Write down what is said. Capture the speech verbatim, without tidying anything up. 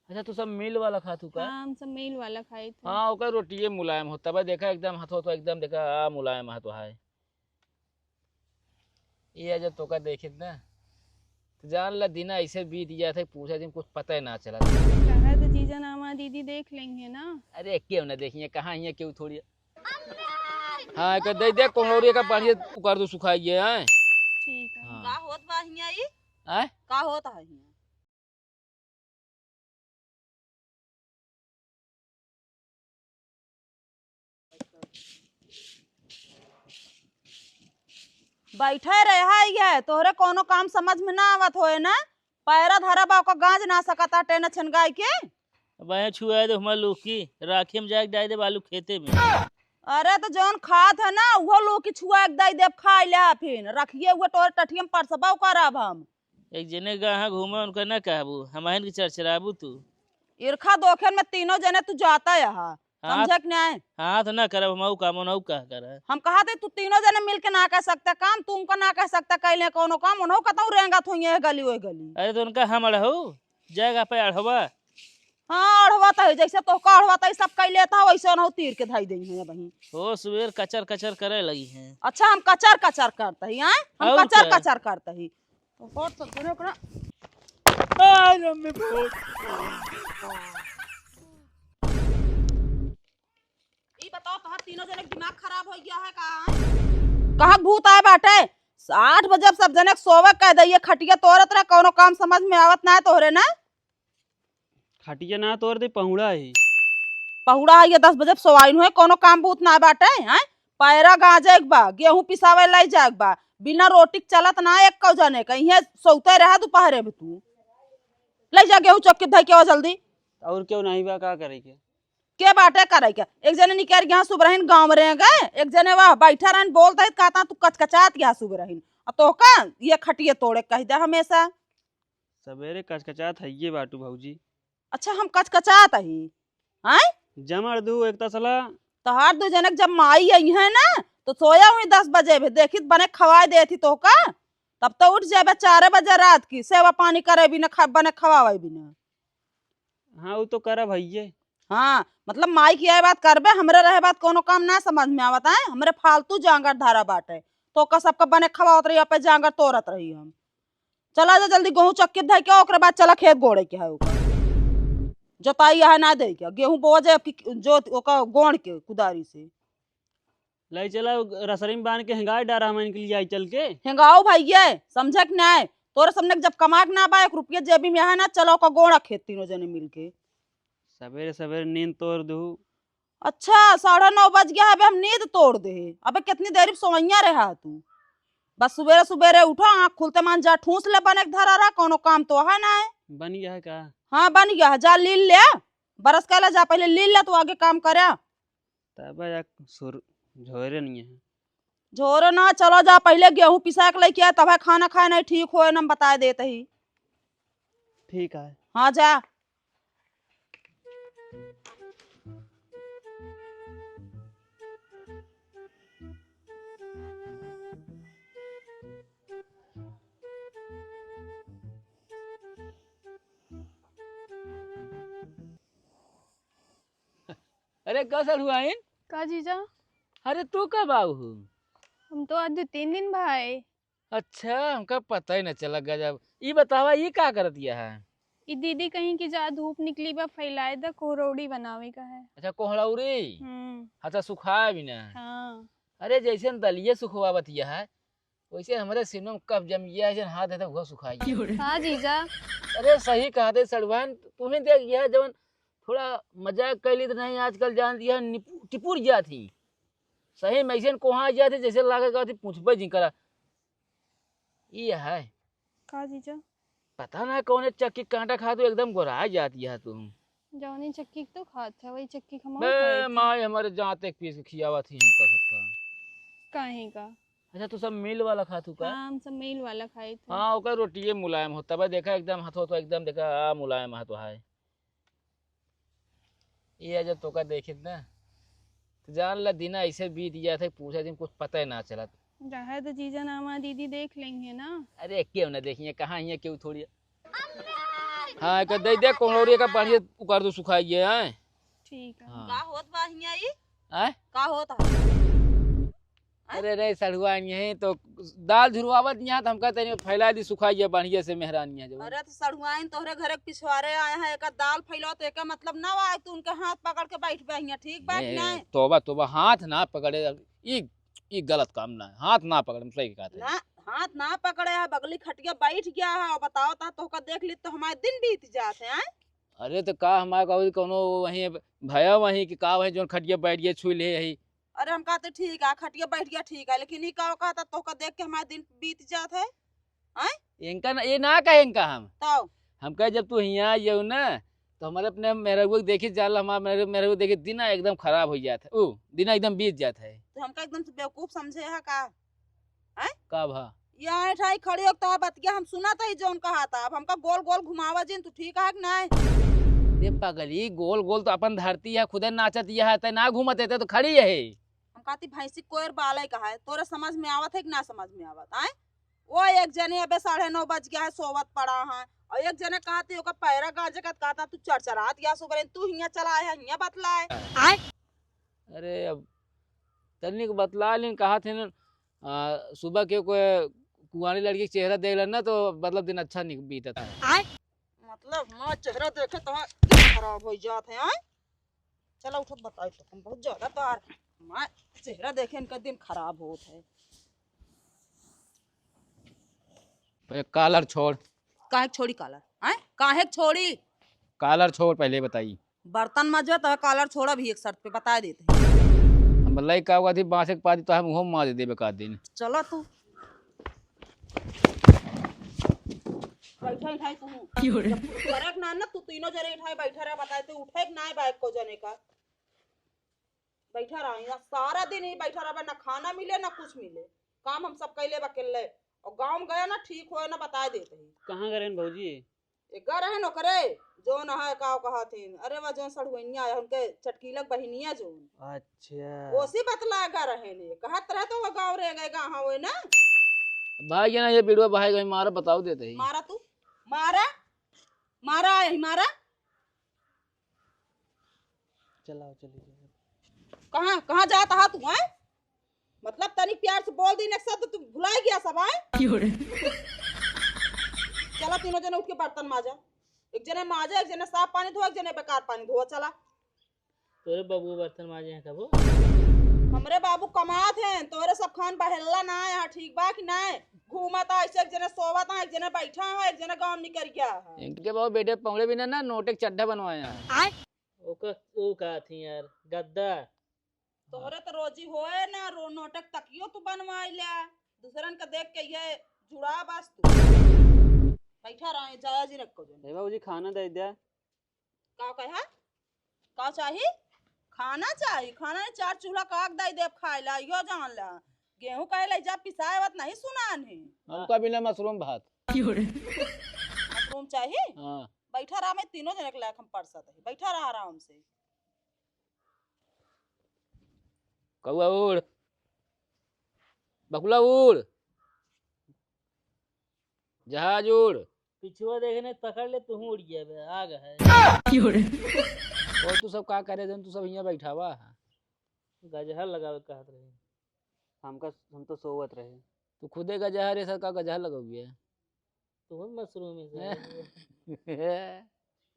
अच्छा, तू सब meal वाला खात हू का? हाँ, हम सब meal वाला खाई थे। हाँ, ओकर रोटिये मुलायम होता बा। देखा एकदम हथो तो एकदम देखा, आ, मुलायम हथो है। ये जब तोका देखित ना, तो जान ला दिन ऐसे बीत जात है, पूछा जिन कुछ पता ही ना चला। कहा तो जीजा नामा दीदी देख लेंगे ना। अरे क्यों ना देखिए, कहाँ हियाँ क्यों थोड़ी। हाँ, एक दे दे, कोहड़ौरी का पानी उकार दो, सुखाइए, हैं? ठीक है। हाँ। का होत बा हियाँ ई? आय? का होत है हियाँ? बैठे रहे है ये, तोहरे कोनो काम समझ में ना आवत होए ना? पैरा धरा बा ओकर गांज ना सकता टेन छनगाई के। अब आए छुआ दे हमार लौकी, राखी में जाके डाल दे बालू खेते में। अरे तो जौन खात है ना, उहो लौकी छुआ के दे देब, खाई ले फिन। रखिए हुए तोहरे टठिया में परसबा करब हम। एक जने गाँव घूमे, उनका ना कहबू, हमहिन के चरचराबू तू। इरखा दोखेन में तीनों जने तू जाता यहाँ, हाँ। समझे कि नहीं? हाँ, तो ना करब हम ऊ काम, उनहू का करे। हम कहा थे तू तीनों जने मिल के ना कह सकता काम, तू उनको ना कह सकता कैले कोनो काम, उनहू कतऊ रेंगत होइए गली ओए गली। अरे तो उनका हम अड़हू, जाएगा पे अड़हवा। हाँ, अड़हवा तो है, जैसे तोहका अड़हवा तो सब कैले था, वैसे उनहू तीर के धाई देई है बहिन। हो सुबेर कचर कचर करे लगी हैं। अच्छा, हम कचर कचर करते ही, हैं? हम और कचर क्या? कचर करते ही। तो होत सब जने ओकरा। आ, मम्मी, बहुत। ई बताओ, तोहर तीनों जने के दिमाग खराब हो गया है का, हैं? कहाँ भूत आए बाटे? आठ बजे सब जने के सोवे कह दइए, खटिया तोरत रहे, कौनो काम समझ में आवत ना है तोहरे ना? खटिया ना तोर दे, पहुड़ा ही। पहुड़ा है ये, दस बजे सोवाइन हुए, कोनो काम बूत ना बाटे, हैं? पैरा गांजे के बा, गेहूं पिसावे लाई जाए के बा, बिना रोटी के चलत ना एक कौ जने का, इहे सोते रहा दोपहरे में तू। ले जा गेहूं चक्की धई के आ जल्दी। और क्यों नहीं बा, का करे के? के बाटे करे के? एक जने निकर गया सुबरहिन गांव में रह गए, एक जने वह बैठा रहन बोलते कहता तू कचकचात गया सुबरहिन। आ तो का ये खटिया तोड़े कह दे हमेशा। सबेरे कचकचात हइये बाटू भौजी। अच्छा, हम कचकचात ही, हैं? जमर दू एक तसला। तोहार दू जनक जब माई आई है ना, तो सोया हुई दस बजे भी, देखी बने खवाए देती तो का, तब तो उठ जाबे चार बजे रात की, सेवा पानी करे बिना, खा-, बने खवावे बिना। हाँ, उ तो करब हइये। हाँ, मतलब माई की आए बात करबे, हमरे रहे बात कोनो काम ना समझ में आवत है, हमरे फालतू जांगर धारा बाटे, तो का सबका बने खवावत रही, अपे जांगर तोरत रही हम। चला जा जल्दी, गेहूं चक्की धइ के, ओकरे बाद चला खेत गोड़े के है ओकर। जोताई है ना दे के, गेहूं बोआ जाए कि जो ओकर गोड़ के कुदारी से। लाई चला रसरी में बांध के हेंगाए डारा हम इनके लिए आई चल के। हेंगाओ भइये, समझे कि नहीं? तोरे सामने जब कमा के ना बा, एक रुपया जेबी में है ना, चला ओकर गोड़ा खेत तीनों जने मिल के। सबेरे सबेरे नींद तोड़ दू। अच्छा, साढ़े नौ बज गया है, अबे हम नींद तोड़ दे। अबे कितनी देर सोइया रहा तू? बस सुबेरे सुबेरे उठा, आँख खुलते मान जा ठूस ले, बने के धरा रहा, कोनो काम तो है ना है। बन गया है का? हाँ, बन गया है, जा लील ले, बरस कैला जा, पहले लील ले, तू आगे काम करे। तब या सुर झोरे नहीं है। झोरे ना, चला जा, पहले गेहूं पिसा के लेके आ, तब है खाना खाए, नहीं ठीक होए, हम बताए देते ही। ठीक है। हाँ, जा। अरे, का सड़ुआइन? का जीजा? अरे, तू कब आऊ हो? हम तो आज दो तीन दिन भा आए। अच्छा, हमका पता ही ना चला, गजब। ई बतावा, ई का करत यह है? ई दीदी कहीं कि जा धूप निकली बा, फैलाए द, कोहरौड़ी बनावे का है। अच्छा, कोहरौड़ी? हम्म। अच्छा, सुखाए भी ना? हाँ। अरे, जैसे न दलिये सुखवावत यह है, वैसे हमरे सीनों में कब जम गया है, जन हाथ देता हुआ सुखाई गया। हाँ जीजा। अरे सही कहा थे सड़वान, तुम्हें देख यह जवन थोड़ा मजाक कैली तो नहीं, आजकल जान दिया निपु-, टिपुर जात ही। सही में ऐसे कोहा जात ही जैसे लागे का थी पूछबे जी करा। ये है। का जीजा? पता ना कौन चक्की कांटा खा तू एकदम गोरा जाती है तू। जौनी चक्की के तू खात है, वही चक्की के हम बे, खाए थे। माई हमारे जाते पीस के खियावा थी हमका सबका। काहे का? अच्छा, तू सब मील वाला खात हू का? हाँ, हम सब मील वाला खाई थे। हाँ, ओकर रोटिये मुलायम होता बा। देखा एकदम हाथो तो एकदम देखा, आ, मुलायम हाथो है। ये जब तोका देखित ना, तो जान ला दिन ऐसे बीत जात है, पूछा दिन कुछ पता ही ना चलत। रहे तो जीजा नामा दीदी देख लेंगे ना। अरे क्यों ना देखिए, कहाँ हियाँ क्यों थोड़ी। हाँ, एक दे दे, कोहड़ौरी का पानी उकार दो, सुखाई गया है। ठीक है। हाँ। का होत बा हियाँ ई? आय? का होत है? अरे रे सढ़ुआ, यहीं तो दाल झुरवावत यहाँ तो हमका तनी फैला दी, सुखाई गया बढ़िया से मेहरानिया जो। अरे तो सढ़ुआइन तोहरे घरे के पिछवारे आए हैं, एक दाल फैलाओ तो एक मतलब ना आए, तू उनके हाथ पकड़ के बैठ बे हियाँ, ठीक बा कि ए, नहीं? तोबा, तोबा, हाथ ना पकड़े, ई, ई गलत काम ना है, हाथ ना पकड़े, मतलब ये कहते हैं। ना, हाथ ना पकड़े है, बगली खटिया बैठ गया है और बताओ ता तोहका देख ली तो हमारे दिन बीत जात है, हैं? अरे तो का हमारे का कौनो वहीं भया वहीं कि का वहीं जोन खटिया बैठ गया छुई ले यही। अरे हम कहते ठीक है, खटिया बैठ गया ठीक है, लेकिन ई का कहता तोहका देख के हमारे दिन बीत जात है, हैं? इनका ना, ये ना कहे इनका हम। तब? हम कहे जब तू हियाँ आई हो ना, तो हमारे अपने मेहररुआ के देखी जाल, हमारे मेहररुआ, मेहररुआ देखी दिन ना एकदम खराब हो जात है, ऊ दिन एकदम बीत जात है। तो हमका एकदम से बेवकूफ समझे है का? हैं? का भा? यहाँ ऐठाई खड़ी हो तो बतिया हम सुनत है जौन कहा था, अब हमका गोल गोल घुमावा जिन, तू ठीक है कि नहीं? रे पगली, गोल गोल तो अपन धरती है, खुदे नाचत यह है, तै ना घूमत है, तै तो खड़ी है। हम कहती भैंसी कोयर बाले का है, तोरे समझ में आवत है कि ना समझ में आवत, आय? वो एक जने अबे साढ़े नौ बज गया है, सोवत पड़ा है, और एक जने कहती ओकर पैरा गांजे का कहता तू चरचरात या सुबह तू हियाँ चला है, हियाँ बतलाए। आय? अरे अब तनिक बतला लेन, कहा थे न, आ, सुबह के कोई कुंवारी लड़की के चेहरा देख लेना तो मतलब दिन अच्छा निक-, बीतत है। आय? मतलब हमारा चेहरा देखे तो दिन खराब हो जात है, आय? चला उठो बताई तो हम बहुत ज्यादा तार हमारा चेहरा देखे इनका दिन खराब होत है। पहले कॉलर छोड़। काहे के छोड़ी कॉलर? आय? काहे के छोड़ी? कॉलर छोड़, पहले बताई। बर्तन मजे तो कॉलर छोड़ा भी एक शर्त पे बता देते हैं। हम लइका हुआ थी बांसे के पादी तो हम उहो मार देबे का दिन। चलो तू। बैठा ही तू। क्यों रे? जब तू करे के ना, ना तू तीनों जने इठाए बैठा रहे, बताए तू उठे के ना है बाइक को जने का। बैठा रहा यहाँ सारा दिन ही बैठा रहा, ना खाना मिले ना कुछ मिले, काम हम सब कैले बा अकेले। और गाँव में गया ना ठीक होए ना बताए देते ही। कहाँ गए रहन भौजी? ए, गा रहे न ओकरे, जौन है, का कहत हिन, अरे वह जौन सढ़ुइनिया है, उनके चटकीलक बहिनिया जौन। अच्छा। ओसी बतला गा रहे ने, कहत रहे तो वह गाँव रह गए, गा हाँ, वही ना। भाई, ये ना, ये बिड़ुआ भाई, भाई, मारा, बताओ देते ही। मारा तू, मारा, मारा, यही मारा। चलाओ, चलिए, चलिए। कहाँ, कहाँ जात हा तू, हैं? मतलब तनी प्यार से बोल दी, एक शब्द तू भुलाई गया सब, हैं? क्यों रे? चला तीनों जने उठ के बर्तन माजा। एक जने माजा, एक जने साफ पानी धोआ, एक जने बेकार पानी धोआ, चला। तोरे बाबू बर्तन माजे हैं कबो? हमरे बाबू कमात हैं, तोरे सब खान बहेला ना है, ठीक बा कि ना? घूमत है, ऐसे एक जने सोवत है, एक जने बैठा है, एक जने गाँव निकल गया है। इनके बाबू बेटे पौड़े बिना ना नोटे के चड्ढा बनवाए हैं। आय? ओकर, ओ का थी यार, गद्दा। तोहरे तो रोजी होए ना, रो नोटक तकियो तू बनवाई ले, दूसरन के देख के ये जुड़ा बस तू। बैठा रहे, जाया जी रखो जन। ए बाबूजी, खाना दे दे। का कहा? का चाही? खाना चाही? खाना नहीं, चार चूल्हा काक दे देब खाए ला, यो जान ला। गेहूं कहे ले जा पिसाए वत नहीं सुनान है। हमका बिना मशरूम भात। मशरूम चाही? हाँ। बैठा रहा, मैं तीनों जने के लायक हम परसत है, बैठा रहा आराम से। कौआ उड़, बकुला उड़, जहाज उड़। पिछुआ देखे नहीं, पकड़ ले, तू उड़ गया बे, आ गए। और तू सब का करे जन, तू सब हियाँ बैठा हुआ है। गजहर लगावे कहत रहे। हमका, हम तो सोवत रहे। तू खुदे गजहर है, सर का गजहर लगौबे? तू मशरूम है सर।